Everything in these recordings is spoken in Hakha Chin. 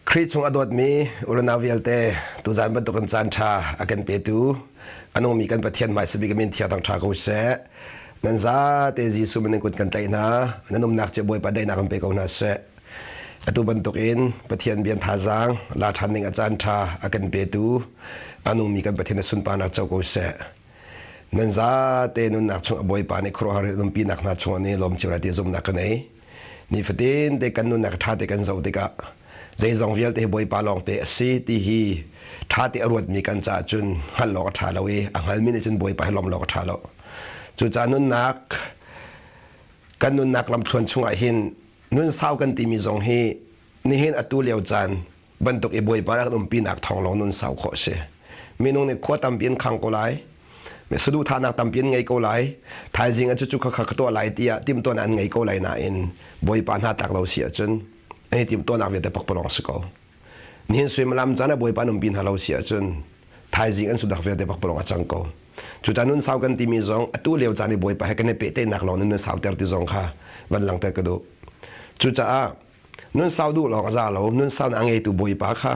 Khrih chung a dawtmi unau vialte tuzan bantukin caan ṭha a kan petu a nungmi kan Pathian hmaisabik min thiang thang ṭha ko seh. Nan zate Jesuh min in kut kan tlaih hna. Nan umnak cio Bawipa daihnak in pe ko hna seh. Atu bantukin Pathian bian thazaang la ṭhan ding a caan ṭha a kan petu a nungmi kan Pathian a sunparnak co ko seh. Nan zate nunnak chung a Bawipa nih khuaruahhar in umpinak hna chungah ni lawm cio lai ti zumhnak ka nei. Nifatin te kan nunnak ṭha te kan zoh tikah zeizong vialte hi Bawipa lawngte a si ti hi ṭha te a ruatmi kan caah cun hngalh awk a ṭha lo i a hngalmi nih cun Bawipa hi lawmh awk a ṭha lo. Cucaah nunnak kan nunnak lamthluan chungah hin nun sau kan timi zong hi nihin atu lio caan bantuk i Bawipa rak umpinak thawng lawng nun sau khawh a si. Minung nih khua tampi in khang ko lai, saduhthahnak tampi in ngei ko lai, thaizing ah cucu khakha ka tuah lai tiah timhtuahnak an ngei ko lai nain Bawipa hna tlak lo si ahcun an i timhtuahnak vialte pakpalawng a si ko. Nihin suimilam caan ah Bawipa an umpi hna lo si ahcun thaizing an sudak vialte pakpalawng a cang ko. Cucaah nun sau kan timi zong atu lio caan i Bawipa he kan i pehtlaihnak lawng in nun sauter ti zong kha van langhter ka duh. Cucaah Nun sau duh lawng a za lo, nun sau a ngeitu Bawipa kha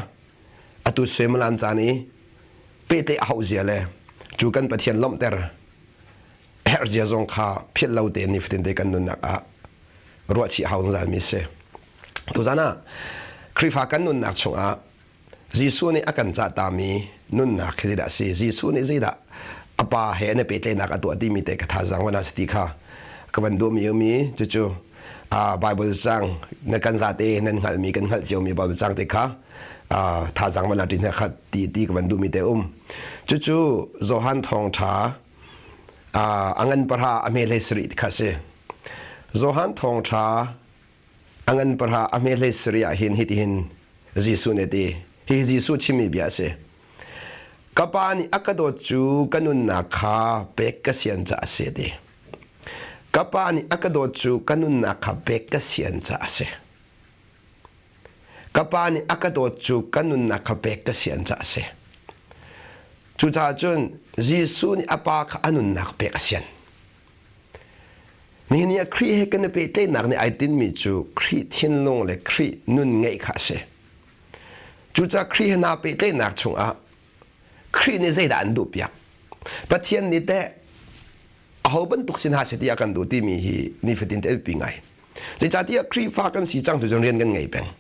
atu suimilam caan i pehtlaih a hauh zia le cu kan Pathian lawmhter herh zia zong kha philh lo tein nifatin te kan nunnak ah ruahchih hau zungzalmi a si. Tuzan ah Khrihfa kan nunnak chungah Jesuh nih a kan cahtami nunnak hi zeidah a si? Jesuh nih zeidah a pa he an i pehtlaihnak a tuah timi te ka thazaang van si ti kha ka van duhmi um i cucu Bible cang na kan zate nan hngalhmi kan hngalh ciomi Bible cang te kha thazaang van ṭin kha ti ti ka van duhmi te um. Cucu Johan thawngṭha a ngan pahra a hme hlei sarih ti kha si. Johan thawngṭha A ngan pahra a hme hlei sarih ah hin hitihin Jesuh nih a ti. Hi Jesuh chimmi bia a si. Ka pa nih a ka dawt cu ka nunnak kha pek ka sian caah a si a ti. Ka pa nih a ka dawt cu ka nunnak kha pek ka sian caah a si. Ka pa nih a ka dawt cu ka nunnak kha pek ka sian caah a si. Cucaah cun Jesuh nih a pa kha a nunnak pek a sian. Nihin ni ah Khrih he kan i pehtlaihnak nih ai tinhmi cu Khrih thinlung le Khrih nun ngeih kha a si. Cucaah Khrih he naa pehtlaihnak chungah Khrih nih zeidah an duhpiak? Pathian nih teh aho bantuk sin hna seh ti a kan duh timi hi nifatin te biapi ngai. Zeicahtiah Khrihfa kan si cang tu cun rian kan ngei peng.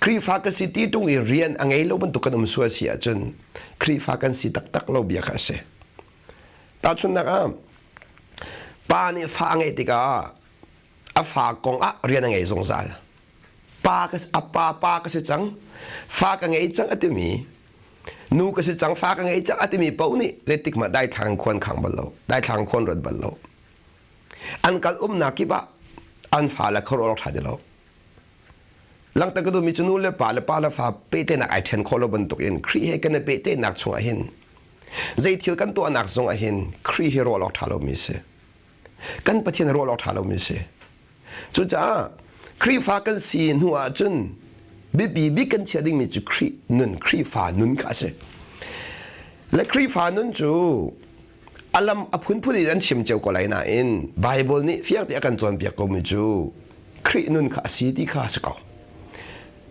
Khrihfa kan si ti tung i rian a ngei lo bantuk kan um sual si ahcun Khrihfa kan si taktak lo bia kha a si. Tahchunhnak ah, pa nih fa a ngeih tikah a fa kong ah rian a ngei zungzal. Pa ka a pa pa ka si cang, fa ka ngei cang a timi, nu ka si cang, fa ka ngei cang a timi paoh nih zeitik mah daithlang khuan khang bal lo, daithlang khuan ruat bal lo. An kal umnak kip ah an fale khuaruah ṭha ti lo. Langhter ka duhmi cu nu le pa le pa le fa pehtlaihnak ai ṭhen khawh lo bantukin Khrih he kan i pehtlaihnak chungah hin zei thil kan tuahnak zongah hin Khrih hi ruah awk ṭha lomi a si. Kan Pathian ruah awk ṭha lomi a si. Cucaah Khrihfa kan si hnu ahcun biapi bik kan chiah dingmi cu Khrih nun, Khrihfa nun kha a si. Le Khrihfa nun cu a lam a phunphun in an chim cio ko lai nain Bible nih fiang te a kan cawnpiak komi cu Khrih nun kha a si ti kha a si ko.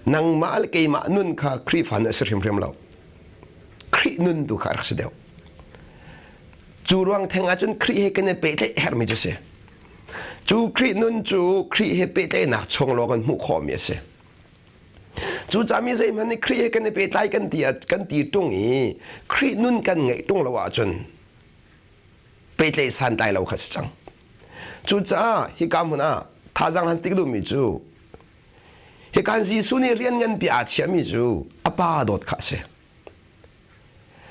Nangmah le keimah nun kha Khrihfa nun a si hrimhrim lo. Khrih nun tu kha a rak si deuh. Cu ruang theng ahcun Khrih he kan i pehtlaih herhmi cu si. Cu Khrih nun cu Khrih he pehtlaihnak chung lawng kan hmuh khawhmi a si. Cucaah mi zeihmanh nih Khrih he kan i pehtlai kan ti kan ti ṭung i Khrih nun kan ngeih ṭung lo ahcun pehtlaih santlai lo kha si cang. Cucaah hika hmun ah thazaang han tik duhmi cu hika Jesuh nih rian nganpi aa chiahmi cu a pa dawt kha a si.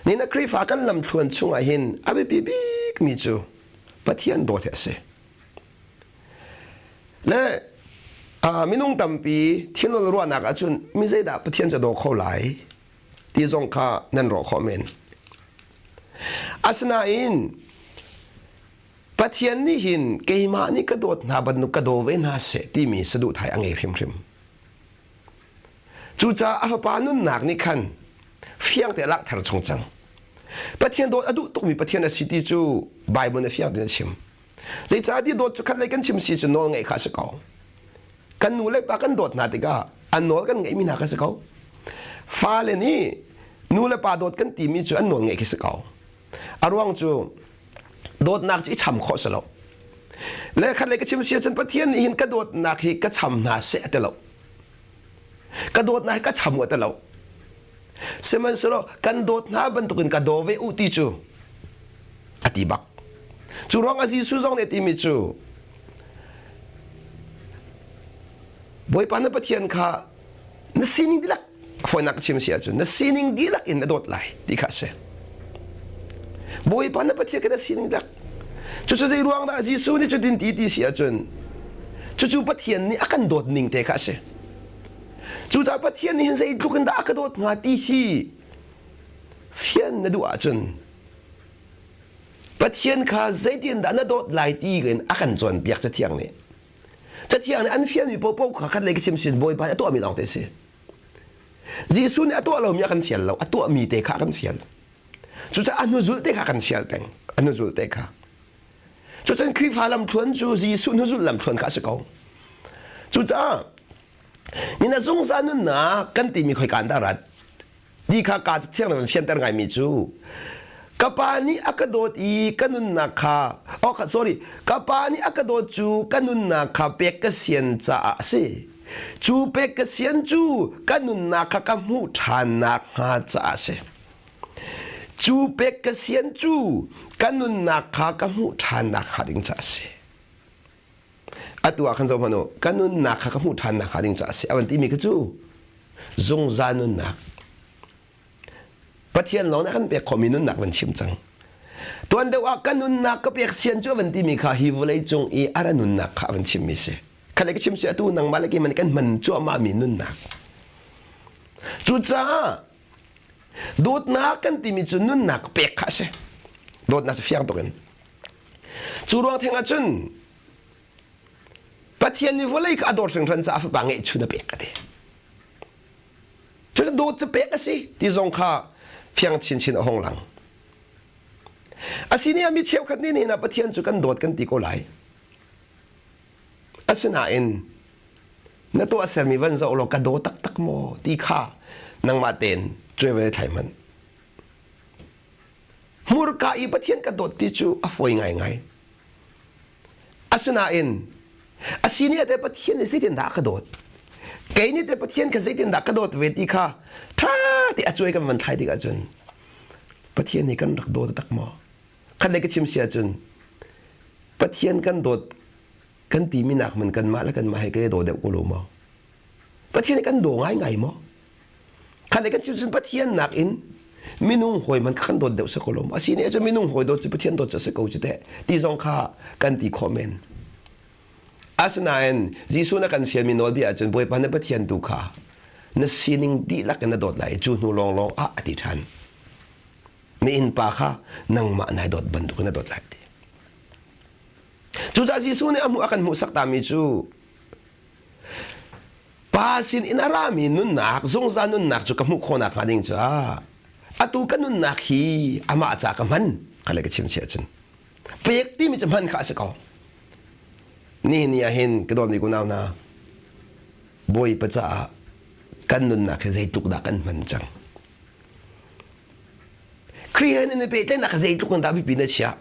Ni na Khrihfa kan lamthluan chungah hin a biapi bikmi cu Pathian dawt hi a si. Le minung tampi thinlung ruahnak ahcun mi zeidah Pathian cu daw kho lai ti zong kha nan ruah khawh men. Asinain Pathian nih hin keimah nih ka dawt hna bantuk ka daw ve hna seh timi saduhthai a ngei hrimhrim. Cucaah a fapa nunnak nih khan fiang te a langhter chung cang. Pathian dawt a duh tukmi Pathian a si ti cu Bible nih fiang tein a chim. Zeicahtiah dawt cu khat lei kan chim si cu nawl ngeih kha a si ko. Kan nu le pa kan dawt hna tikah an nawl kan ngeihmi hna kha si ko. Fale nih nu le pa dawt kan timi cu an nawl ngeih khi si ko. A ruang cu dawtnak cu i cham khawh si lo. Le khat le ka chim sia cun Pathian nih hin ka dawtnak hi ka cham hna seh a ti lo. Ka dawtnak hi ka cham u a ti lo. Sihmanhsehlaw kan dawt hna bantukin ka daw ve u ti cu a ti bak. Cu ruangah Jesuh zong nih a timi cu Bawipa na Pathian kha na sining dihlak fawinak ka chim si ahcun na sining dihlak in na dawt lai ti kha a si. Bawipa na Pathian kha na sining dihlak. Cucu zei ruang dah Jesuh nih cutin ti ti si ahcun cucu Pathian nih a kan dawt ning te kha a si. Cucaah Pathian nih hin zeitluk in dah a ka dawt hnga ti hi fian na duh ahcun Pathian kha zeitin dah na dawt lai ti in a kan cawnpiak Cathiang nih. Cathiang nih an fianmi paohpaoh kha khat lei ka chim sin Bawipa nih a tuahmi lawng te a si. Jesuh nih a tuah lomi a kan fial lo, a tuahmi te kha a kan fial. Cucaah a hnuzul te kha a kan fial peng, a hnuzul te kha. Cucun Khrihfa lamthluan cu Jesuh hnuzul lamthluan kha a si ko. Cucaah ni na zungzal nunnak kan timi khoi kaan dah rat ti kha ka thiang in fianter ngaimi cu ka pa nih a ka dawt i ka nunnak kha oh sorry ka pa nih a ka dawt cu ka nunnak kha pek ka sian caah a si cu pek ka sian cu ka nunnak kha ka hmuh ṭhan nakhnga caah a si Cu pek ka sian cu ka nunnak kha ka hmuh ṭhan nakhnga ding caah a si. Atu ah khan zoh hmanh u, ka nunnak kha ka hmuh ṭhan nakhnga ding caah a si. A van timi kha cu zungzal nunnak. Pathian lawng nih a kan pek khawhmi nunnak van chim cang. Tuan deuh ah ka nunnak ka pek sian cu a van timi kha hi vawlei cung i a ra nunnak kha a van chimmi si. Kha le ka chim si atu nangmah le keimah nih kan hman cuahmahmi nunnak. Cucaah Dawtnak kan timi cu nunnak pek kha a si. Dawtnak cu fiang tuk in. Cu ruang theng ah cun Pathian nih vawlei kha a dawt hringhran caah fapa ngeihchun a pek a ti. Cucu dawt cu pek a si ti zong kha fiang chinchin a hung lang. Asini ah mi cheukhat nih nihin ah Pathian cu kan dawt kan ti ko lai. Asinain na tuahsermi van zoh law ka daw taktak maw ti kha nangmah tein cuai ve thlai hmanh. Hmurka i Pathian ka dawt ti cu a fawi ngaingai. Asinain a sini te Pathian nih zeitindah a ka dawt? Kei nih te Pathian kha zeitindah ka dawt ve ti kha ṭha te a cuai kan van thlai tik ahcun Pathian nih kan rak daw taktak maw? Khat le ka chim si ahcun Pathian kan dawt kan timi nak man kanmah le kanmah he kan i daw deuh ko lo maw? Pathian kan daw ngaingai maw? Khat le kan chim cun Pathian nakin minung hawi man kan dawt deuh si ko lo maw? Asi nih cun minung hawi dawt cu Pathian dawt cu a si ko cu teh ti zong kha kan ti khawh men. Asinain Jesuh na kan fialmi nawlbia ahcun Bawipa na Pathian tu kha na sining dihlak in na dawt lai i cu hnu lawnglawng ah a ti ṭhan. Na innpa kha nangmah nai dawt bantukin na dawt lai ti. Cucaah Jesuh nih a hmuh a kan hmuhsak tami cu pa sin in a rami nunnak zungzal nunnak cu ka hmuh khawh nakhnga ding cu atu ka nunnak hi amah ca ka hman ka le ka chim si ahcun pek timi cu hman kha a si ko nihin ni ah hin ka dawtmi kunau hna Bawipa caah kan nunnak hi zeitluk dah kan hman cang Khrih he nan i pehtlaihnak zeitluk in dah biapi na chiah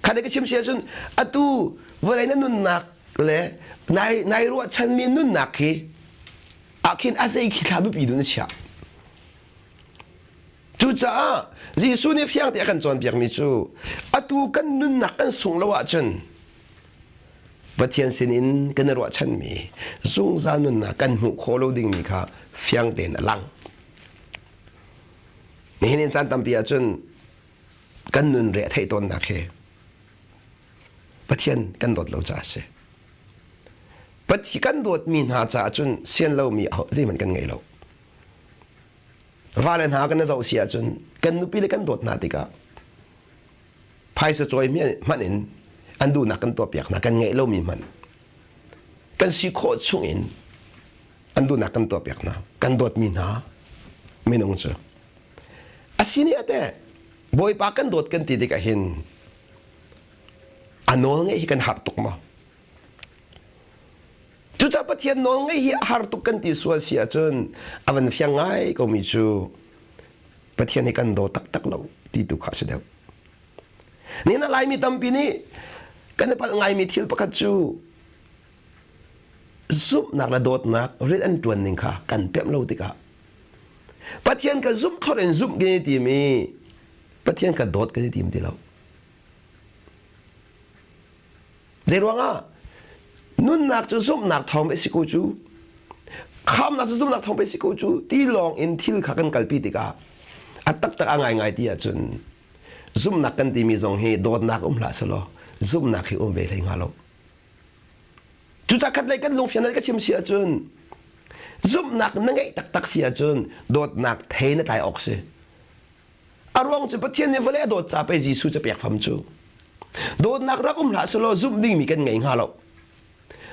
Kha ka chim si ahcun atu vawlei na nunnak le nai nai ruahchanmi nunnak hi ah khin a zei khi thla biapi dun na chiah. Cucaah Jesuh nih fiang te a kan cawnpiakmi cu atu kan nunnak kan sung lo ahcun Pathian sinin kan i ruahchanmi zungzal nunnak kan hmuh khawh lo dingmi kha fiang tein a lang. Nihin in caan tampi ahcun kan nun re a theih tawnnak hi Pathian kan dawt lo caah a si. Pathian kan dawtmi hna caah cun sian lomi zeihmanh kan ngei lo. Vale hna kan zoh si ahcun kan nupi le kan dawt hna tikah phaisa cawi hmanh in an duhnak kan tuahpiak hna kan ngeih lomi hmanh kan si khawh chung in an duhnak kan tuahpiak hna kan dawtmi hna minung cu A si nih teh Bawipa kan dawt kan ti tikah hin a nawl ngeih hi kan harh tuk maw? Cucaah Pathian nawl ngaih hi a har tuk kan ti sual si ahcun a van fiang ngai komi cu Pathian hi kan daw taktak lo ti tu kha a si deuh. Nihin ah Laimi tampi nih kan i palh ngaimi thil pakhat cu zumhnak le dawtnak rian an ṭuan ning kha kan pemh lo tikah Pathian ka zumh thlor in zumh kan i tim i Pathian ka dawt kan i tim ti lo. Zeiruangah? Nunnak cu zumhnak thawng pei si ko cu. Khamnak cu zumhnak thawng pei si ko cu ti lawng in thil kha kan kalpi tikah a taktak a ngaingai ti ahcun zumhnak kan timi zong hi dawtnak um hlah selaw zumhnak hi um ve hlei hnga lo. Cucaah khat lei kan lungfian ka chim si ahcun zumhnak na ngeih taktak si ahcun dawtnak thei na tlai awk si. A ruang cu Pathian nih vawlei a dawt ca pei Jesuh cu pek fam cu. Dawtnak rak um hlah selaw zumh dingmi kan ngei hnga lo.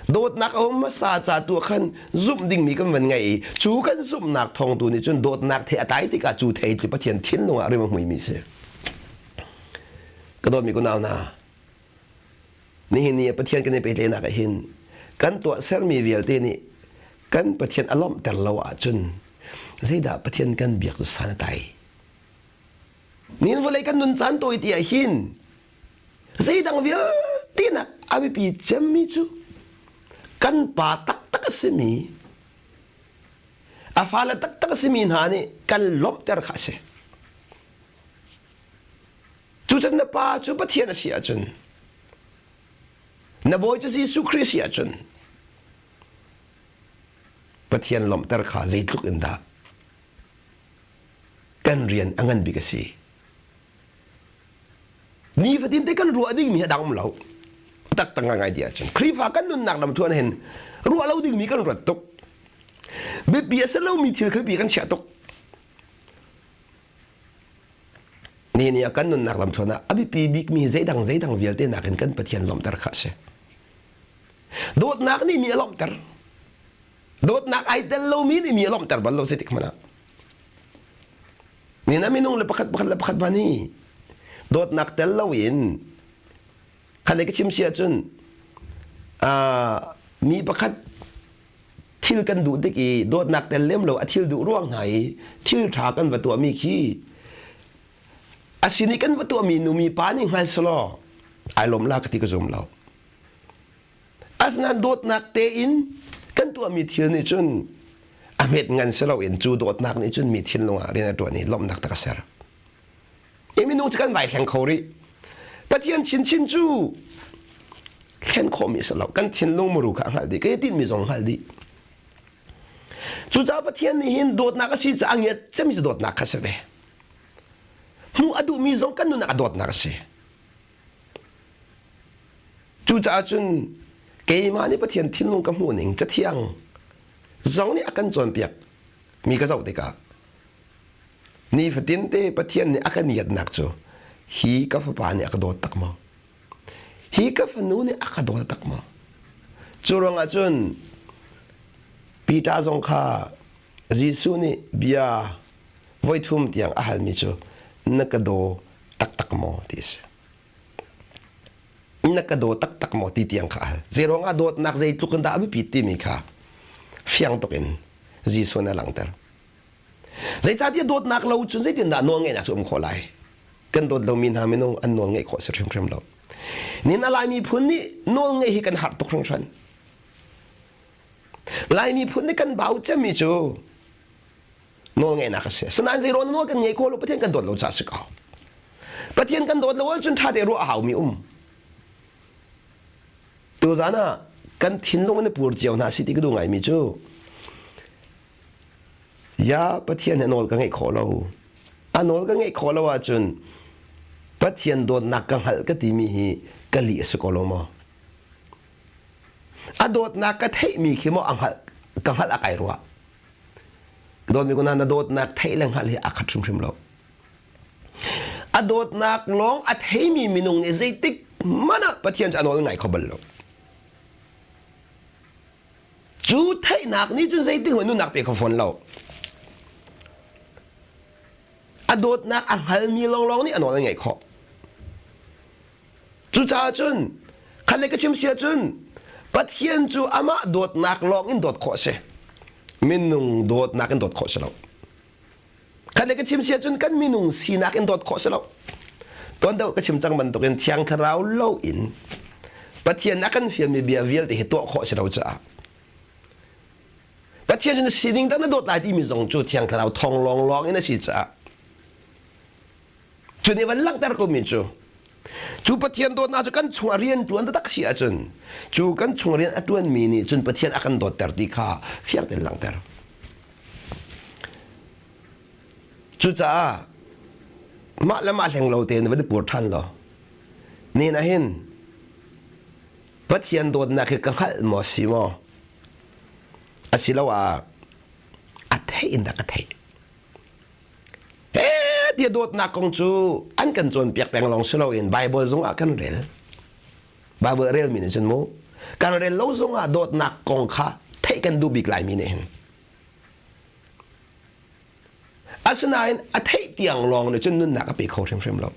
Dawtnak a um hmasa ca tu ah khan zumh dingmi kan van ngei i cu kan zumhnak thawng tu nih cun dawtnak thei a tlai tikah cu thei cu Pathian thinlung ah rim a hmuimi si. Ka dawtmi kunau hna, nihin ni ah Pathian kan i pehtlaihnak ah hin kan tuahsermi vialte nih kan Pathian a lawmhter lo ahcun zeidah Pathian kan biak cu san a tlai? Nihin vawlei kan nun caan tawi ti ah hin zeidang vialte nak a biapi cemmi cu kan pa taktak a simi a fale taktak a simi hna nih kan lawmhter kha a si. Cucun na pa cu Pathian a si ahcun na bawi cu Jesuh Khrih a si ahcun Pathian lawmhter kha zeitluk in dah kan rian a ngan bik a si. Nifatin te kan ruah dingmi a dang um lo. Taktak ngai ti ahcun Khrihfa kan nunnak lam thuan hin ruah lo dingmi kan ruat tuk. Biapi a si lomi thil kha biapi kan chiah tuk. Ni ni ah kan nunnak lamthluan ah a biapi bikmi zeidang zeidang vialte nakin kan Pathian lawmhter kha a si. Dawtnak nih mi a lawmhter. Dawtnak ai tel lomi nih mi a lawmhter bal lo zeitik hmanh ah. Ni na minung le pakhat pakhat le pakhat hmanh hi dawtnak tel loin khan ka chim si ahcun mi pakhat thil kan duh tik i dawtnak tel lem lo a thil duh ruang hna i thil ṭha kan va tuahmi khi a sin i kan va tuahmi nu mi pa nih hngal selaw ai lawm la ka ti ka zum lo. Asinain dawtnak tein kan tuahmi thil nih cun a hmet ngan si loin cu dawtnak nih cun mi thinlung ah rian a ṭuan i lawmhnak tak a ser. I minung cu kan vai hleng kho rih. Pathian chinchin cu thlen khawhmi a si lo. Kan thinlung muru kha a hngalh dih. Ka i tinhmi zong a hngalh dih. Cucaah Pathian nih hin dawtnak a si caah a ngiat cemmi cu dawtnak kha a si ve. Hmuh a duhmi zong kan nunnak a dawtnak a si. Cucaah cun keimah nih Pathian thinlung ka hmuh ning Cathiang zong nih a kan cawnpiak mi ka zoh tikah Nifatin te Pathian nih a kan iatnak cu hi ka fapa nih a ka dawt tak maw? Hi ka fanu nih a ka dawt tak maw? Cu ruangah cun Peter zong kha Jesuh nih bia voithum tiang a halmi cu na ka daw taktak maw ti a si. Na ka daw taktak maw ti tiang kha a hal. Zeiruangah dawtnak zeitluk in dah a biapit timi kha fiang tuk in Jesuh nih a langhter. Zeicahtiah dawtnak lo cun zeitindah nawlngeihnak cu um khawh lai? Kan dawt lomi hna minung an nawl ngeih khawh si hrimhrim lo. Nin a Lai miphun nih nawl ngeih hi kan harh tuk hringhran. Lai miphun nih kan bau cemmi cu nawl ngeihnak a si. Asinain zeiruang nawl kan ngei khawh lo Pathian kan dawt lo caah si ko. Pathian kan dawt lo ahcun ṭha te ruah a haumi um. Tuzaan ah kan thinlung in i pur cio hna si ti ka duh ngaimi cu Ya Pathian he nawl ka ngeih khawh lo. A nawl ka ngeih khawh lo ahcun Pathian dawtnak ka hngalh ka timi hi ka lih a si ko lo maw? A dawtnak ka theihmi khi maw a hngalh ka hngalh a kai ruah. Dawtmi ko na na dawtnak theih le hngalh hi a khat hrimhrim lo. A dawtnak lawng a theimi minung nih zeitik hmanh ah Pathian cu a nawl ngai kho bal lo. Cu theihnak nih cun zeitik hmanh nunnak pe kho fawn lo. A dawtnak a hngalmi lawnglawng nih a nawl an ngeih khawh. Cucaah cun khat le ka chim si ahcun Pathian cu amah dawtnak lawng in dawt khawh a si. Minung dawtnak in dawt khawh si lo. Khat le ka chim si ahcun kan minung sinak in dawt khawh si lo. Tuan deuh ka chim cang bantukin Thiang Thlarau lo in Pathian a kan fialmi bia vialte hi tuah khawh si lo caah Pathian cu na sining dang na dawt lai timi zong cu Thiang Thlarau thawng lawnglawng in a si caah cu nih van langhter komi cu cu Pathian dawtnak cu kan chungah rian ṭuan taktak si ahcun cu kan chung rian a ṭuanmi nih cun Pathian a kan dawtter ti kha fiang tein langhter. Cucaah mah le mah hleng lo tein van i pur ṭhan law nin ahhin Pathian dawtnak hi ka hngalh maw si maw asiloah a theih in dah ka theih He tiah dawtnak kong cu an kan cawnpiak peng lawng si loin Baibal zong ah kan rel. Baibal relmi nih cun mu kan rel lo zong ah dawtnak kong kha theih kan duh bik laimi nih hin. Asinain a theih tiang lawng nih cun nunnak a pe kho hrimhrim lo.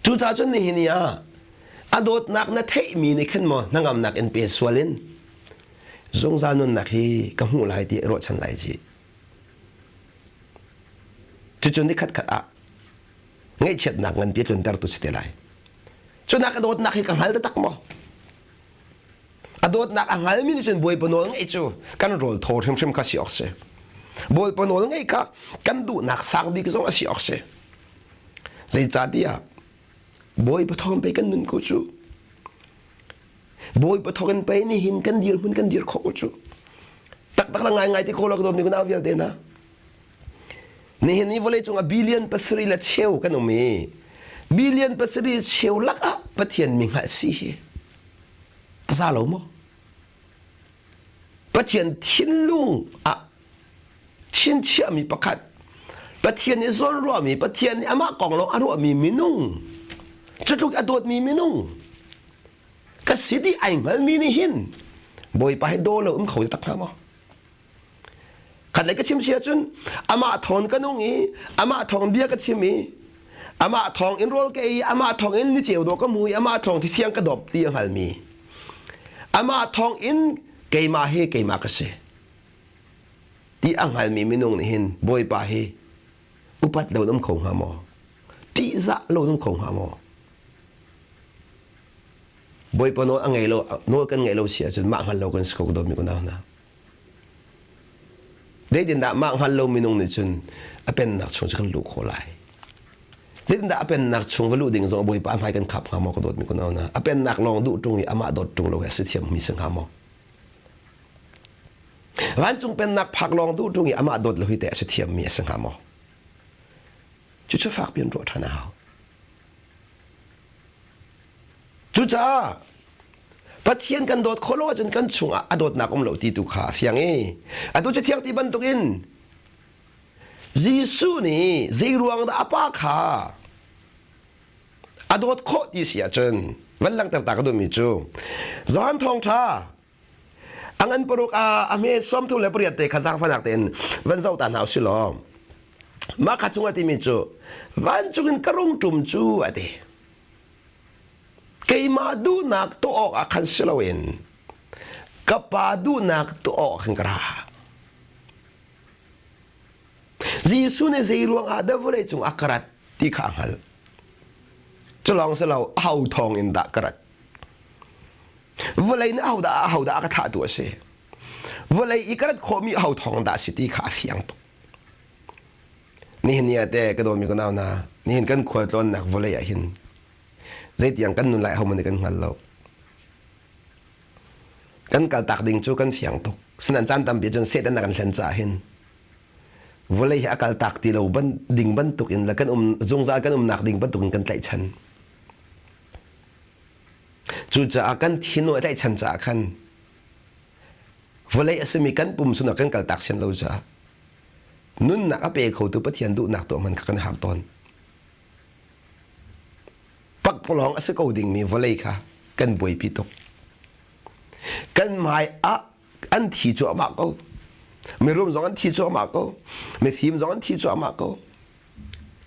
Cucaah cun nihin ni ah a dawtnak na theihmi nih khin maw hnangamnak in pe sual in zungzal nunnak hi ka hmuh lai ti ruahchan lai ci. Cucu ni khat khat ah ngaihchiatnak nganpi tluntertu si te lai. Cunak a dawtnak hi ka hngal taktak maw? A dawtnak a hngalmi nih cun Bawipa nawl ngaih cu kan rawl thaw hrimhrim kha si awk si. Bawipa nawl ngaih kha kan duhnak sang bik zong a si awk si. Zeicahtiah Bawipa thawng pei kan nun ko cu. Bawipa thawng in pei nihin kan dirhmun kan dir khawh ko cu. Taktak la ngaingai ti ko lo ka dawtmi kunau vialte hna. Nihin ni vawleicung ah billion pasarih le cheu kan um i billion pasarih cheu lakah Pathian mi hngalh si hi a za lo maw? Pathian thinlung ah chinchiahmi pakhat Pathian nih zawnruahmi Pathian nih amah kong lawng a ruahmi minung cutluk a dawtmi minung ka si ti ai hngalmi nih hin Bawipa hi daw lo um kho tak hnga maw? Khat lei ka chim si ahcun amah thawng ka nung i amah thawng bia ka chim i amah thawng in rawl ka ei amah thawng in niceu dawh ka hmu i amah thawng thithiang ka dawp ti a hngalmi amah thawng in keimah hi keimah ka si ti a hngalmi minung nih hin Bawipa hi upat lo um kho hnga maw ṭihzah lo um kho hnga maw Bawipa nawl a ngei lo nawl kan ngeih lo si ahcun mah hngal lo kan si ko ka dawtmi unau hna Zeitindah mah hngal lo minung nih cun a pennak chung cu kan luh khawh lai? Zeitindah a pennak chung va luh ding zong Bawipa hmai kan khap hnga maw ka dawtmi kun hna? A pennak lawng duh ṭung i amah dawt ṭung lo hi a si thiammi si hnga maw? Vancung pennak phak lawng duh ṭung i amah dawt lo hi teh a si thiammi a si hnga maw? Cucu fak piin ruah ṭhan a hau. Cucaah Pathian kan dawt khawh lo ahcun kan chungah a dawtnak um lo ti tu kha a fiang i atu Cathiang ti bantukin Jesuh nih zei ruang dah a pa kha a dawt khawh ti si ahcun van langhter ta ka duhmi cu Johan thawngṭha a ngan paruk ah a hme 38 te kha zaangfahnak tein van zoh ta hna usih law mah kha cungah timi cu vancung in ka rung ṭum cu a ti keimah duhnak tuah awk ah khan si loin ka pa duhnak tuah awk ah khan ka ra Jesuh nih zei ruang ah dah vawlei cung ah ka rat ti kha a hngalh cu lawng si lo aho thawng in dah ka rat Vawlei nih ahodah ahodah a ka thlahtu a si. Vawlei i ka rat khawhmi aho thawng dah a si ti kha a fiang tuk. Nihin ni ah te ka dawmi ka nau hna, nihin kan khualtlawnnak vawlei ah hin zeitiang kan nun lai ahohmanh nih kan hngal lo. Kan kaltak ding cu kan fiang tuk. Sinan caan tampi cun Satan a kan hlen caah hin vawlei hi a kaltak ti lo ban ding bantuk in le kan um zungzal kan umnak ding bantuk in kan tlaihchan. Cucaah kan thinlung a tlaihchan caah khan vawlei a simi kan pum sunah kan kaltak sian lo caah nunnak a pe khotu Pathian duhnak tuah hman kha kan har tawn. Pakpalawng a si ko dingmi vawlei kha kan buaipi tuk. Kan hmai ah an thi cuahmah ko. Mirum zong an thi cuahmah ko. Mifim zong an thi cuahmah ko.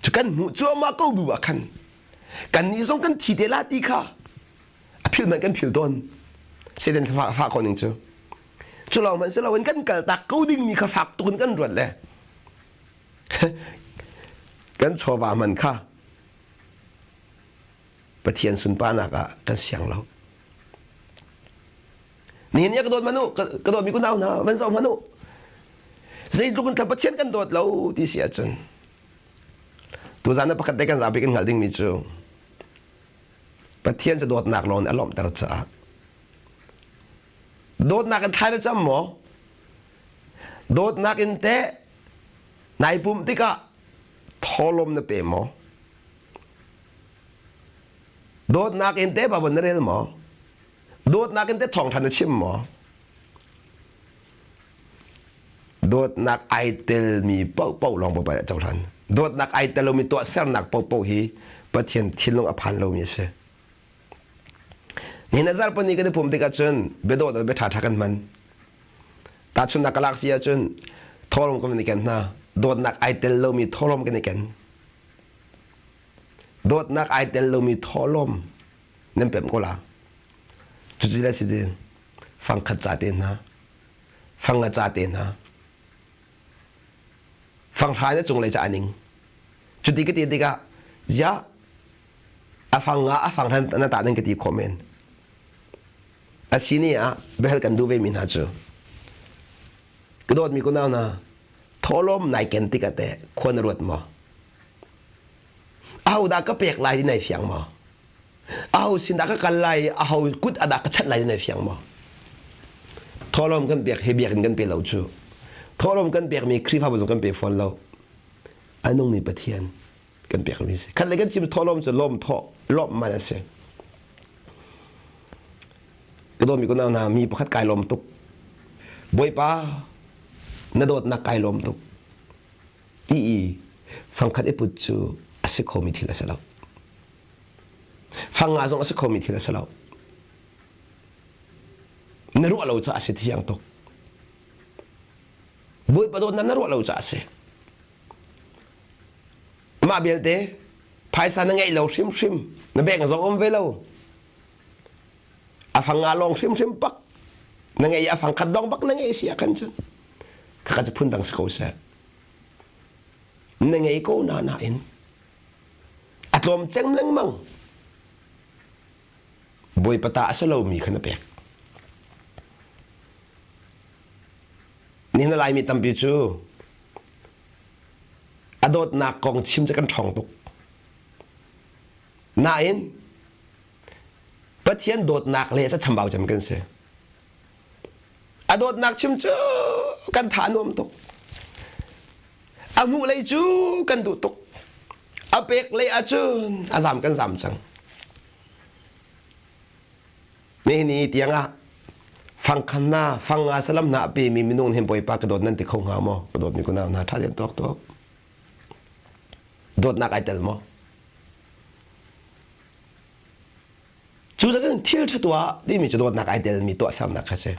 Cu kan hmuh cuahmah ko bu ah khan kannih zong kan thi te la ti kha. phil man kan phil tawn. Satan fa fa ko ning cu. Cu lawng hmanh si loin kan kal tak ko dingmi kha fak tuk in kan ruat le kan chawva man kha Pathian sunparnak ah kan siang lo. Nihin ni ka dawt manu ka dawt mi ku nau hna van zoh hmanu zeitluk in Pathian kan dawt lo ti si ahcun tuzan na pakhat te kan zapi kan hngalh dingmi cu Pathian cu dawtnak lawng nih a lawmhter caah dawtnak in thlai na cam maw dawtnak in teh nai pumh tikah tholom na pe maw Dawtnak in te Bible na rel maw? Dawtnak in te thawngṭha na chim maw? Dawtnak ai telmi paohpaoh lawng Bawipa nih a cohlan. Dawtnak ai tel lomi tuahsernak paohpaoh hi Pathian thinlung a phan lomi a si. Nihin a zarhpani kan i pum tikah cun biadawh le bia ṭhaṭha kan hman. Tahchunhnak ka lak si ahcun thawlawm kan i ken hna. Dawtnak ai tel lomi thawlawm kan i ken. Dawtnak ai tel lomi thawhlawm nan pemh ko la. Cuci le si ding fangkhat ca te hna, fang a ca te hna, fanghra na cunglei ca a ning. Cuti ka ti tikah ya a fang nga a fang hran na tah nan ka ti khawh men. A si ni ah biahal kan duh ve mi hna cu ka dawtmi kunau hna thawhlawm nai ken tikah teh khua na ruat maw? Ahodah ka pek lai ti nai fiang maw? Aho sin dah ka kal lai, aho kut ah dah ka chanh lai ti nai fiang maw? Thawhlawm kan pek hi biakinn kan pe lo cu. Thawhlawm kan pekmi Khrihfabu zong kan pe fawn lo. A nungmi Pathian kan pekmi si. Khat le kan chim thawhlawm cu lawm thawh lawmh man a si. Ka dawtmi kunau hna mi pakhat kai lawm tuk. Bawipa na dawtnak kai lawm tuk. Ti i fangkhat i put cu a si khomi thil a si lo. Fang nga zong a si khomi thil a si lo. Na ruah lo caah a si thiang tuk. Bawipa dawtnak na ruah lo caah a si. Mah belte phaisa na ngeih lo hrimhrim na bank zong um ve lo. A fang nga lawng hrimhrim pak na ngei a fang khat dong bak na ngei si ah khan cun khakha cu phundang si ko seh. Na ngei ko na nain a tlawm ceng lengmang. Bawipa ta a si lomi kha na pek. Nihin Laimi tampi cu a dawtnak kong chim cu kan ṭhawng tuk. Nain Pathian dawtnak le ca chambau cem kan si. A dawtnak chim cu kan tha nuam tuk. A hmuh lei cu kan duh tuk. A pek lei ahcun a zam kan zam cang. Nihin ni tiang ah fangkhan na fang nga salam na a pemi minung hin Bawipa ka dawt nan ti kho hnga maw? Ka dawtmi kunau hna ṭha tein tuak tuak. Dawtnak ai tel maw? Cu cun thil ṭha tuah timi cu dawtnak ai telmi tuahsernak kha si.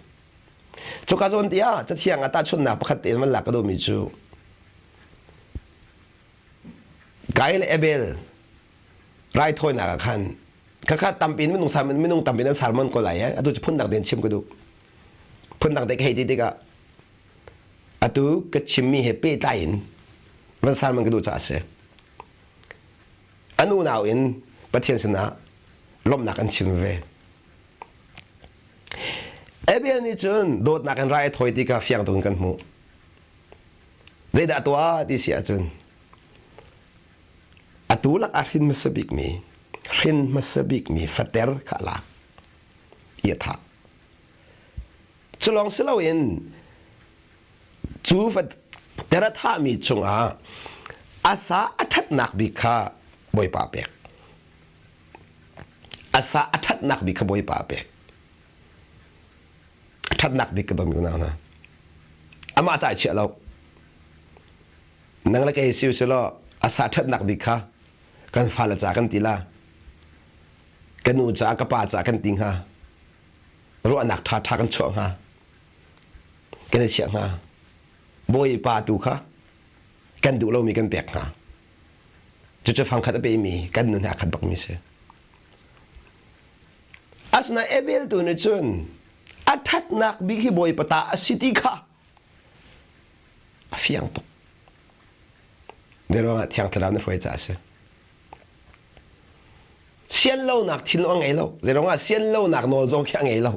Cuka zawn tiah cathiang ah tahchunhnak pakhat tein van lak ka duhmi cu Kain le Abel raithawinak ah khan khakha tampi in minung minung tampi in an sermon ko lai eh atu cu phundang tein chim ka duh phundang te ka hei ti tikah atu ka chimmi he pehtlai in van sermon ka duh caah a si an unau in Pathian sinah lawmhnak an chim ve. Abel nih cun dawtnak in rai a thawi ti kha fiang tuk in kan hmuh. Zeidah tuah ti si ahcun atu lak ah hrin hmasa bikmi hrin hmasa bikmi fater kha a lak i a thah. Cu lawng si loin Cu fater a thahmi chungah a sa a ṭhatnak bik kha Bawipa a pek. A sa a ṭhatnak bik kha Bawipa a pek. A ṭhatnak bik ka don ko hna. Amah ca i chiah lo. Nang le kei si usih law a sa ṭhatnak bik kha kan fale ca kan ti la. Ka nu ca ka pa ca kan ti hnga. Ruahnak ṭhaṭha kan chuah hnga. Kan i chiah hnga. Bawipa tu kha kan duh lomi kan pek hnga. Cucu fangkhat a pemi kan nun he a khat bakmi si. Asinain Abel tu nih cun a ṭhatnak bik hi Bawipa ta a si ti kha a fiang tuk. Zeiruangah Thiang Thlarau na hruai caah a si. Sian lonak thil a ngei lo. Zeiruangah sian lonak nawl zong khi a ngei lo.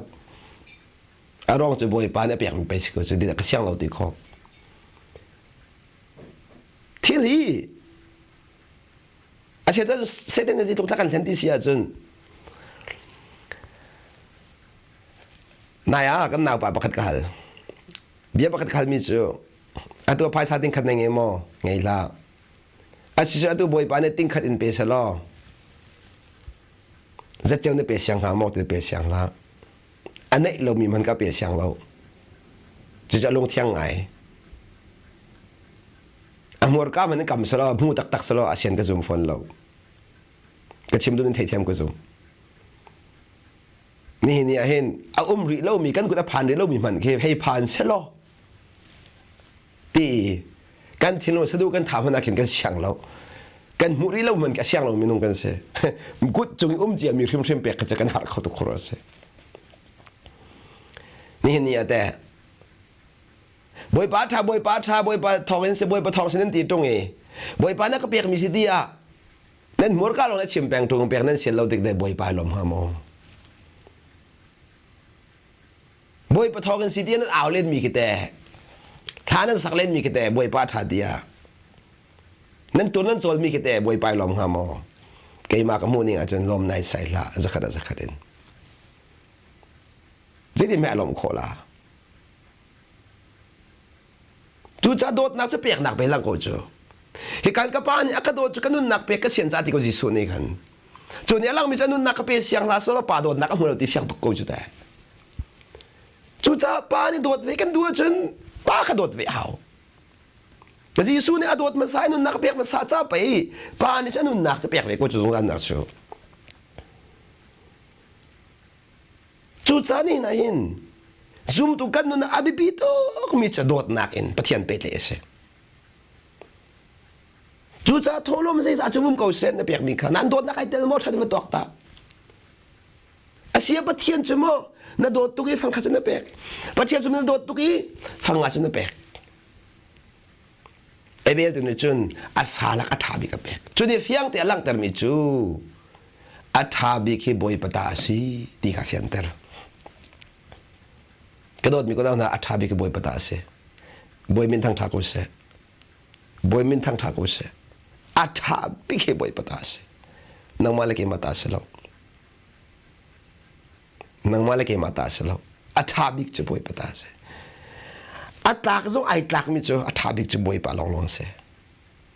A ruang cu Bawipa nih a pekmi pei si ko cu ka siang lo ti kho. Thil hi a chia cun Satan nih zeitluk kan thlen ti si ahcun nai ah kan naupa pakhat ka hal. Bia pakhat ka halmi cu atu phaisa tingkhat na ngei maw? Ngei hlah. Asicu atu Bawipa nih tingkhat in pe selaw zatceo na pe siang hnga maw ti pe siang hlah. A neih lomi hmanh ka pe siang lo. Cucu a lungthiang ngai. A hmurka hmanh in kam selaw hmu taktak selaw a sian ka zum fawn lo. Ka chim duh in theithiam ka zum. Nihin ni ah hin a um rih lomi kan kut a phan rih lomi hmanh khi hei phan selaw ti kan thinlung sadu kan tha hmanh ah khin kan siang lo kan hmuh rih lo hmanh ka siang lo minung kan si kut cung i um cia mi hrimhrim pek kha cu kan har kho tuk khur a si nihin ni ah teh Bawipa tha Bawipa tha Bawipa thawng in si Bawipa thawng sin in ti tung i Bawipa na ka pek mi si ti ah nan hmurka lawng na chim peng tung pek nan sian lo tik dai Bawipa lawm hnga maw Bawipa thawng in si ti nan au len mi khi te thla nan sak len mi khi te Bawipa ṭha tiah nan tur nan cawl mi khi te Bawipa i lawm hnga maw keimah ka hmuh ning ahcun lawm nai sai hlah zakhat ah zakhat in zeitin hme a lawm khawh la Cucaah dawtnak cu peknak pe lang ko cu. Hi kan ka pa nih a ka dawt cu ka nunnak pek ka sian ca ti ko Jesuh nih khan. Cu nih a langmi cu a nunnak ka pe siang hlah selaw pa dawtnak a hmu lo ti fiang tuk ko cu teh. Cucaah pa nih dawt ve kan duh ahcun pa kha dawt ve hau. Jesuh nih a dawt hmasa i nunnak a pek hmasa ca pei pa nih cu a nunnak cu pek ve ko cu zungzal nak cu. Cucaah nihin ah hin zumtu kan nun ah a biapi tukmi cu dawtnak in Pathian pehtlaih a si. Cucaah thawhlawm zeizah cu um ko seh na pekmi kha nan dawtnak ai tel maw ṭhat va tuak ta. Asia Pathian cu maw na dawt tuk i fangkhat cu na pek. Pathian cu na dawt tuk i fanga cu na pek. Abel tu nih cun a sa lak a ṭha bik a pek. Cu nih fiang te a langhtermi cu a ṭha bik hi Bawipa ta a si ti kha fianter. Ka dawtmi ko hna a ṭha bik hi Bawipa ta a si. Bawi min thang ṭha ko seh. Bawi min thang ṭha ko seh. A ṭha bik hi Bawipa ta a si. Nangmah le keimah ta a si lo. Nangmah le keimah ta a si lo. A ṭha bik cu Bawipa ta a si. A tlak zong ai tlakmi cu a ṭha bik cu Bawipa lawnglawng a si.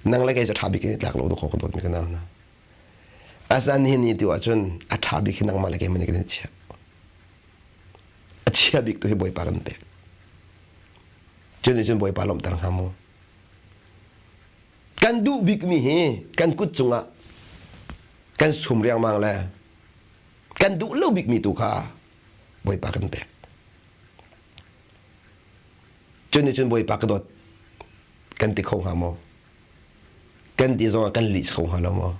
Nang le kei cu a ṭha bik in i tlak lo dawh ka dawtmi ka nau hna. Asinain nihin ni tu ahcun a ṭha bik hi nangmah le keimah nih kan i chiah. A chia bik tu hi Bawipa kan pek. Cu nih cun Bawipa lawmhter hnga maw? Kan duh bikmi hi kan kut cungah kan sum riangmang le kan duh lo bikmi tu kha Bawipa kan pek. Cu nih cun Bawipa ka dawt kan ti kho hnga maw? Kan ti zongah kan lih kho hnga lo maw?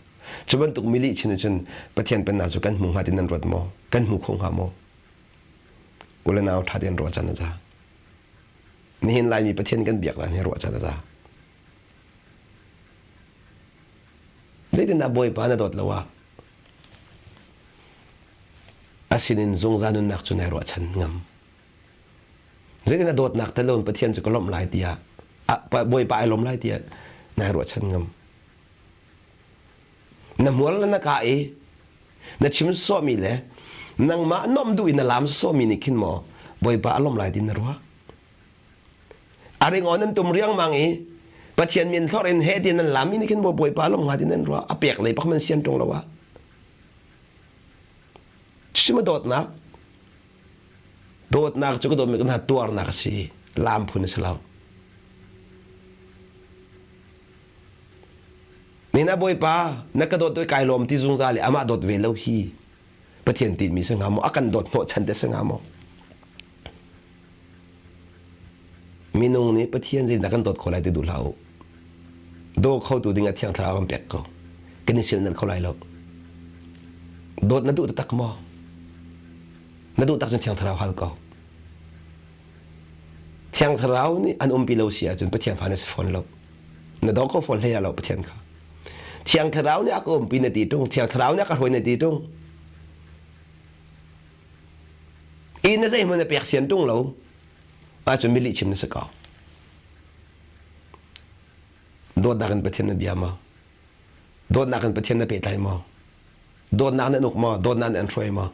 Cu bantuk mi lih chin cun Pathian pennak cu kan hmu hnga ti nan ruat maw? Kan hmu kho hnga maw? U le nau ṭha tein ruah can a za. Nihin Laimi Pathian kan biak dan hi ruah can a za. Zeitindah Bawipa na dawt lo ah a sinin zungzal nunnak cu nai ruahchan ngam. Zeitindah dawtnak tel loin Pathian cu ka lawmh lai tiah Bawipa ai lawm lai tiah nai ruahchan ngam. Na hmual le na ka i na chim sawhmi le nangmah nuamh duh in na laam sawhmi nih khin maw Bawipa a lawmh lai ti na ruah? A ringawn nan tum riangmang i Pathian min thlor in he ti nan lam i khin Bawipa lawm hnga ti nan ruah a pek lei pak man sian ṭung lo ah cucu ma dawtnak dawtnak cu ka dawtmi ka hna tuarnak a si lam phun a si lo Nina Bawipa na ka dawt kai lawm ti zungzal i amah dawt ve lo hi Pathian tinmi si hnga maw a kan dawt hnawh chan te si hnga maw Minung nih Pathian zeidah kan dawt khawh lai ti duh hlah u. Daw khotu ding ah Thiang Thlarau kan pek ko. Kan i silnalh kho lai lo. Dawt na duh taktak maw? Na duh tak cun Thiang Thlarau hal ko. Thiang Thlarau nih an umpi lo si ahcun Pathian fa na si fawn lo. Na dawng ko fawn hlei ah lo Pathian kha. Thiang Thlarau nih a ka umpi na ti ṭung, Thiang Thlarau nih a ka hruai na ti ṭung. I na zeihmanh na pek sian ṭung lo ahcun mi lihchim na si ko. Dawtnak in Pathian na bia maw? Dawtnak in Pathian na pehtlai maw? Dawtnak na uk maw? Dawtnak na an hruai maw?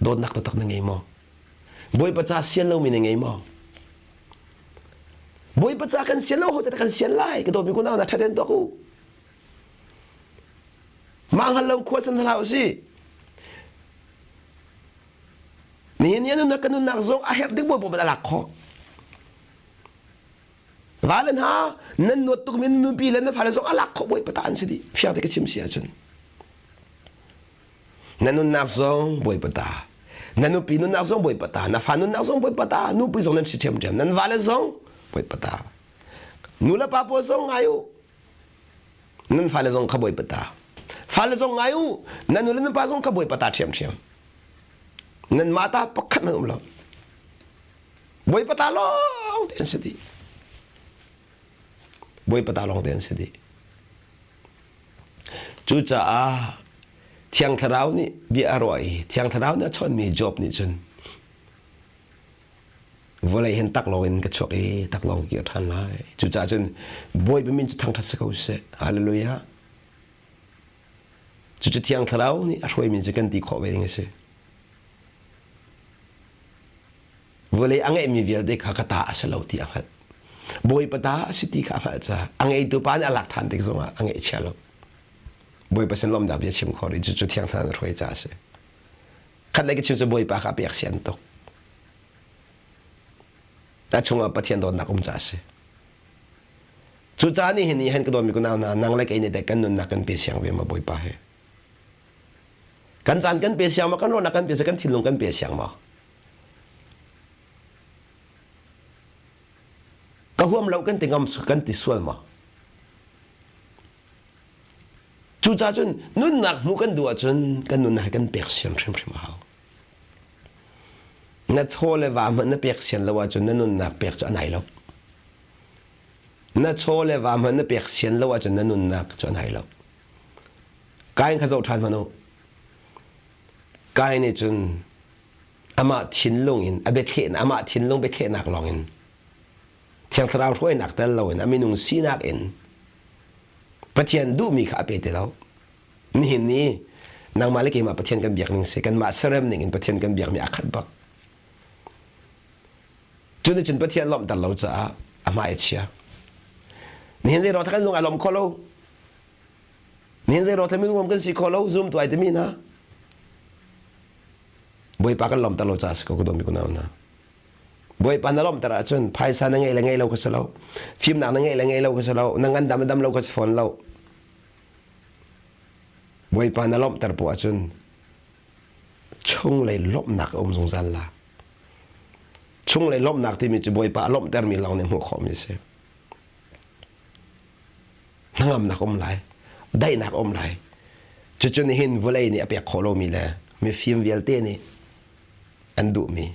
Dawtnak taktak na ngei maw? Bawipa ca sian lomi na ngei maw? Bawipa ca kan sian lo ho kan sian lai ka dawtmi kunau na ṭhaten tuak u. Mah hngal lo khua san hlah usih. Nihin ni nunnak kan nunnak zong a herh ding bawipa a lak khawh. Va le hna nan nuat tukmi nan nupi le nan fale zong a lak khawh bawipa ta an si dih. Fiang te ka chim si ahcun. Na nunnak zong Bawipa ta. Na nupi nunnak zong Bawipa ta. Na fa nunnak zong Bawipa ta. Nupi zong nan si ṭhiamṭhiam. Nan vale zong Bawipa ta. Nu le pa pawl zong ngai u. Nan fale zong kha Bawipa ta. Fale zong ngai u. Nan nu le nan pa zong kha Bawipa ta ṭhiamṭhiam. Nan mah ta pakhat hmanh um lo. Bawipa ta lawng te an si dih. Bawipa ta lawng te an si dih. Cucaah Thiang Thlarau nih bia a ruah i Thiang Thlarau nih a chawnhmi Job nih cun vawlei hin taklawng in ka chuak i taklawng ka kir ṭhan lai. Cucaah cun Bawipa min cu thangṭhat si ko seh. Hallelujah. Cucu Thiang Thlarau nih a hruaimi cu kan ti khawh ve ding a si. Vawlei a ngeihmi vialte kha ka ta a si lo ti a hngalh. Bawipa ta a si ti kha a hngalh caah a ngeitu pa nih a lak ṭhan tik zongah a ngeihchia lo. Bawipa sin lawmhnak bia chim khawh rih cucu Thiang Thlarau na hruai caah a si. Khat lei ka chim cu Bawipa kha a pek sian tuk. A chungah Pathian dawtnak um caah a si. Cucaah nihin ni hin ka dawtmi kunau hna nang le kei nih teh kan nunnak kan pe siang ve ma Bawipa he. Kan caan kan pe siang ma kan ruahnak kan pe siang kan thinlung kan pe siang ma. Ka huam lo kan ti ngam kan ti sual ma. Cucaah cun nunnak hmuh kan duh ahcun kan nunnak hi kan pek sian hrimhrim a hau. Na chaw le va hmanh na pek sian lo ahcun na nunnak pek cu a nai lo. Na chaw le va hmanh na pek sian lo ahcun na nunnak cu a nai lo. Kain kha zoh ṭhan hmanh u. Kain nih cun amah thinlung in a biathleh amah thinlung biathlehnak lawng in Thiang Thlarau hruainak tel loin a minung sinak in Pathian duhmi kha a pe ti lo. Nihin ni nangmah le keimah Pathian kan biak ning si kanmah serem ning in Pathian kan biakmi aa khat bak. Cu nih cun Pathian lawmhter lo caah a hmai a chia. Nihin zei ruang kan lung ai lawm kho lo. Nihin zei ruang minung kan si kho lo zum tu ai timi na. Bawipa kan lawmhter lo caah si ko ka dawmi kunau hna. Bawipa na lawmhter ahcun phaisa na ngeih le ngeih lo ka si lo. Fimnak na ngeih le ngeih lo ka si lo. Na ngandam dam lo ka si fawn lo. Bawipa na lawmhter poah ahcun chunglei lawmhnak a um zungzal la. Chunglei lawmhnak timi cu Bawipa a lawmhtermi lawng nih hmuh khawhmi a si. Hnangamnak um lai. Daihnak um lai. Cucu nihin vawlei nih a pek khawh lomi le mifim vialte nih an duhmi.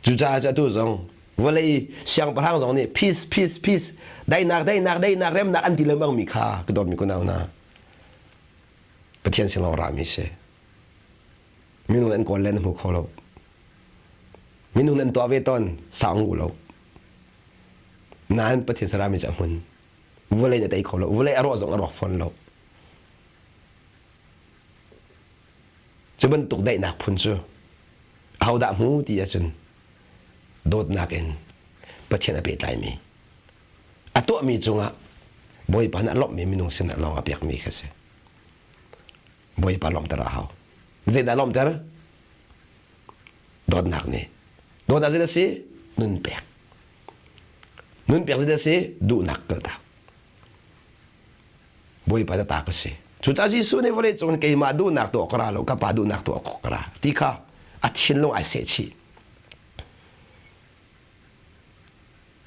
Cucaah cu atu zong vawlei siangpahrang zong nih peace peace peace daihnak daihnak daihnak remnak an ti lengmang mi kha ka dawtmi kunau hna Pathian sin lawng rami si. Minung an kawl le na hmu kho lo. Minung an tuah ve tawn sau ngu lo. Nain Pathian sarami cu a hmun. Vawlei na tei kho lo. Vawlei a rawh zong a rawk fawn lo. Cu bantuk daihnak phun cu ahodah hmu ti ahcun dawtnak in Pathian a pehtlaimi a tuahmi cungah Bawipa nih a lawmhmi minung sinah lawng a pekmi kha si. Bawipa lawmhter a hau. Zeidah lawmhter? Dawtnak nih. Dawtnak zeidah si? Nun pek. Nun pek zeidah si? Duhnak kaltak. Bawipa na ta ka si. Cucaah Jesuh nih vawlei cung keimah duhnak tuah ka ra lo, ka pa duhnak tuah ka ra ti kha a thinlung ai seh chih.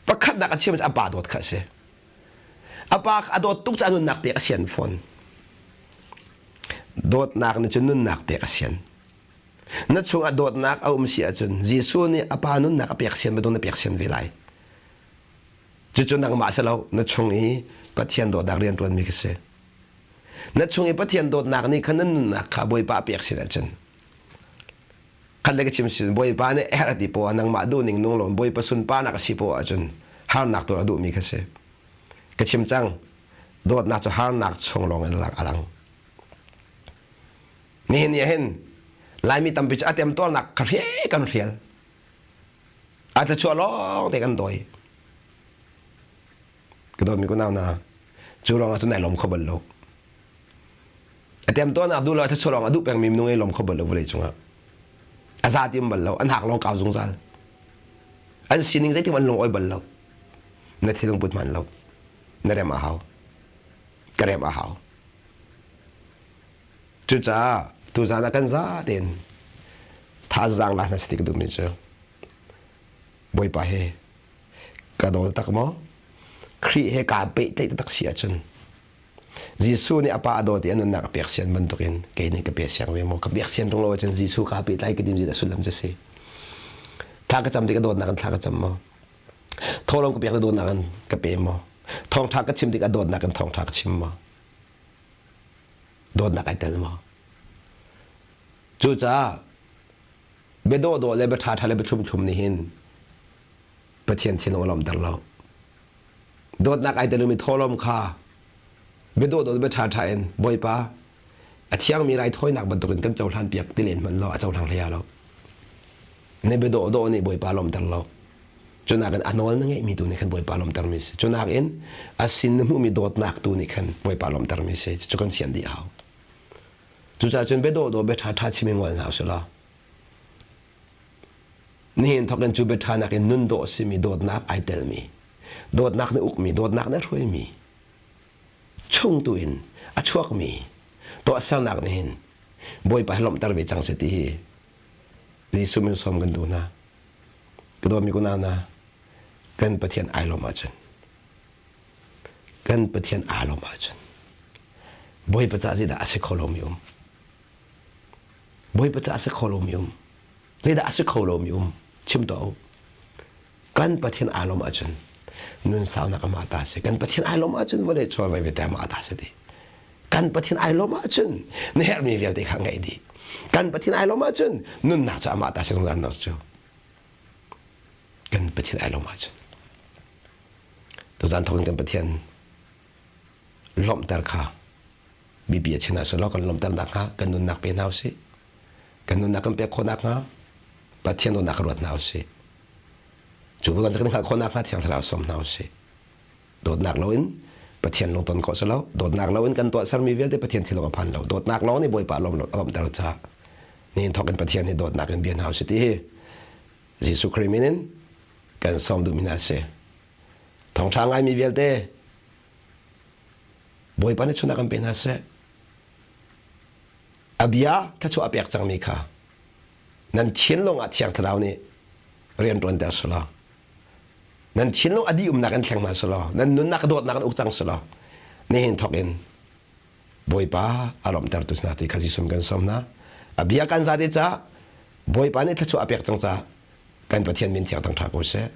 Pakhatnak a chim cu a pa dawt kha a si. A pa a dawt tuk caah nunnak pek a sian fawn. Dawtnak nih cun nunnak pek a sian. Na chungah dawtnak a um si ahcun Jesuh nih a pa nunnak a pek sian bantuk na pek sian ve lai. Cucu nangmah si lo, na chung i Pathian dawtnak rian ṭuanmi ka si. Na chung i Pathian dawtnak nih khan na nunnak kha Bawipa a pek sin ahcun khat le ka chim sin Bawipa nih a herh ti poah nangmah duhning nung lo Bawipa sunparnak a si poah ahcun harnak tuar a duhmi kha si. Ka chim cang, dawtnak cu harnak chung lawng in a lang. Nihin ni hin Laimi tampi cu a temtuarnak kha hrial kan hrial. A tlachuah lawng te kan dawi. Ka dawtmi kunau na cu ruangah cun nai lawm kho bal lo. A temtuarnak duh lo a thlachuah lawng a duh pengmi minung ei lawm kho bal lo vawlei cungah. A za tim bal lo, an hak lawng kau zungzal. An sining zeitin an lung oi bal lo. Na thilung put hman lo. Na rem a hau. Ka rem a hau. Cucaah tuzaan ah kan za tein thazaang la hna seh ti ka duhmi cu Bawipa he ka dawl tak maw? Khrih he kaa pehtlaih taktak si ahcun Jesuh nih a pa a dawt i a nunnak a pek sian bantukin kei nih ka pe siang ve maw? Ka pek sian tung lo ahcun Jesuh kaa pehtlai ka dim a sullam cu si. Thla ka cam tik a dawtnak in thla ka cam maw? Thawhlawm ka pek le dawtnak in ka pe maw? Thawngṭha ka chim tik a dawtnak in thawngṭha ka chim maw? Dawtnak ai tel maw? Cucaah bia dawhdawh le bia ṭhaṭha le bia thlumthlum nih hin Pathian thinlung a lawmter lo. Dawtnak ai telmi thawhlawm kha bia dawhdawh le bia ṭhaṭha in Bawipa a thiangmi raithawinak bantukin kan cohlan piak ti len hmanh law a cohlang hlei lo. Na bia dawhdawh nih Bawipa lawmter lo. Cunak in a nawl na ngeihmi tu nih khan Bawipa lawmtermi si. Cunak in a sin na hmuhmi dawtnak tu nih khan Bawipa lawmtermi si. Cu kan fian dih hau. Cucaah cun bia dawhdawh bia ṭhaṭha chim i ngol hna usih law nihin thawk in cu bia ṭha nakin nun dawh a simi dawtnak ai telmi dawtnak nih ukmi dawtnak nih a hruaimi chung tu in a chuakmi tuahsernak nih hin Bawipa hi lawmhter ve cang seh ti hi Jesuh min sawm kan duh hna. Ka dawtmi kunau hna, kan Pathian ai lawm ahcun kan Pathian aa lawm ahcun Bawipa caah zeidah a si kho lomi um? Bawipa caah a si kho lomi um? Zeidah a si kho lomi um? Chim tuah u. Kan Pathian aa lawm ahcun nun saunak amah ta si. Kan Pathian ai lawm ahcun vawlei chuar vai vete amah ta si ti. Kan Pathian ai lawm ahcun na herhmi vialte kha ngeih dih. Kan Pathian ai lawm ahcun nunnak cu amah ta si zungzal nak cu. Kan Pathian ai lawm ahcun. Tuzan thawk in kan Pathian lawmhter kha bibi a chin ah selaw kan lawmhter nakhnga kan nunnak pe hna usih. Kan nunnak kan pek khawh nakhnga Pathian dawtnak ruat hna usih. Cu kan hngalh khawh nakhnga Thiang Thlarau sawm hna usih. Dawtnak loin Pathian lungton khawh si lo. Dawtnak loin kan tuahsermi vialte Pathian thilong a phan lo. Dawtnak lawng nih Bawipa lawm lawmhter ca. Nihin thawk in Pathian hi dawtnak in bia hna usih ti hi Jesuh Khrih min in kan sawm duhmi hna a si. Thawngṭha ngaimi vialte Bawipa nih chunak kan pe hna seh. A bia thluachuah a pek cangmi kha nan thinlung ah Thiang Thlarau nih rian ṭuanter selaw nan thinlung a dih umnak in thleng hna selaw nan nunnak a dawtnak in uk cang selaw nihin thawk in Bawipa a lawmhtertu hna ti kha Jesuh kan sawm hna. A bia kan zate ca Bawipa nih thluachuah a pek cang ca kan Pathian min thiang thangṭha ko seh.